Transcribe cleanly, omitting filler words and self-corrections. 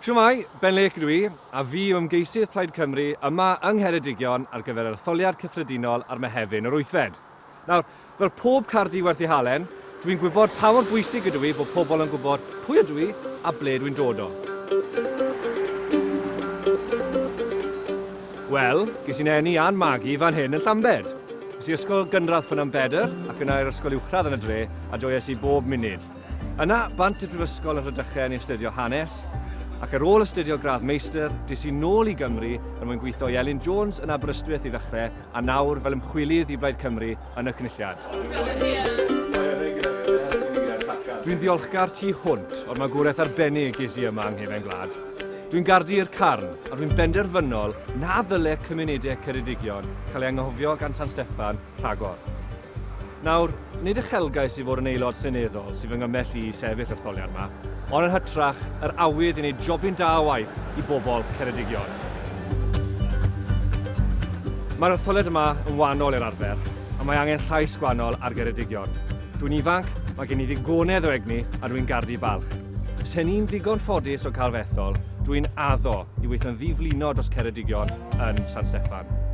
Shwmae, Ben Lake ydw i, a fi yw ymgeisydd Plaid Cymru yma yng Ngheredigion ar gyfer yr etholiad cyffredinol ar Mehefin yr wythfed. Nawr, fel pob Cardi werth ei halen, dw i'n gwybod pa mor bwysig ydw i bod pobl yn gwybod pwy ydw i a ble dwi'n dod o. Wel, ges i'n eni a'n magu fan hyn yn Llambed. Es i ysgol gynradd Ffynnonbedr ac yna i'r ysgol uwchradd yn y dre a joies i bob munud. Yna, bant i'r brifysgol yn Rhydychen i astudio hanes, ac ar ôl astudio gradd meistr, des i nôl i Gymru er mwyn gweithio i Elin Jones yn Aberystwyth i ddechrau, a nawr fel ymchwilydd i Blaid Cymru yn y Cynulliad. Dwi'n ddiolchgar tu hwnt o'r magwraeth arbennig ges i yma yng nghefen gwlad. Dwi'n gardu i'r carn, a dwi'n benderfynol na ddyle cymunedau Ceredigion cael ei anghofio gan San Steffan rhagor. Nawr, nid uchelgais i fod yn aelod seneddol sy'n fy ngymell i i sefyll yr etholiad 'ma, ond yn hytrach, yr awydd i wneud jobyn da o waith i bobl Ceredigion. Mae'r etholiad yma yn wahanol i'r arfer, a mae angen llais gwahanol ar Geredigion. Dwi'n ifanc, mae gen i ddigonedd o egni, a dwi'n Gardi balch. Sen i'n ddigon ffodus o cael fy ethol, dwi'n addo i weithio'n ddiflino dros Ceredigion yn San Steffan.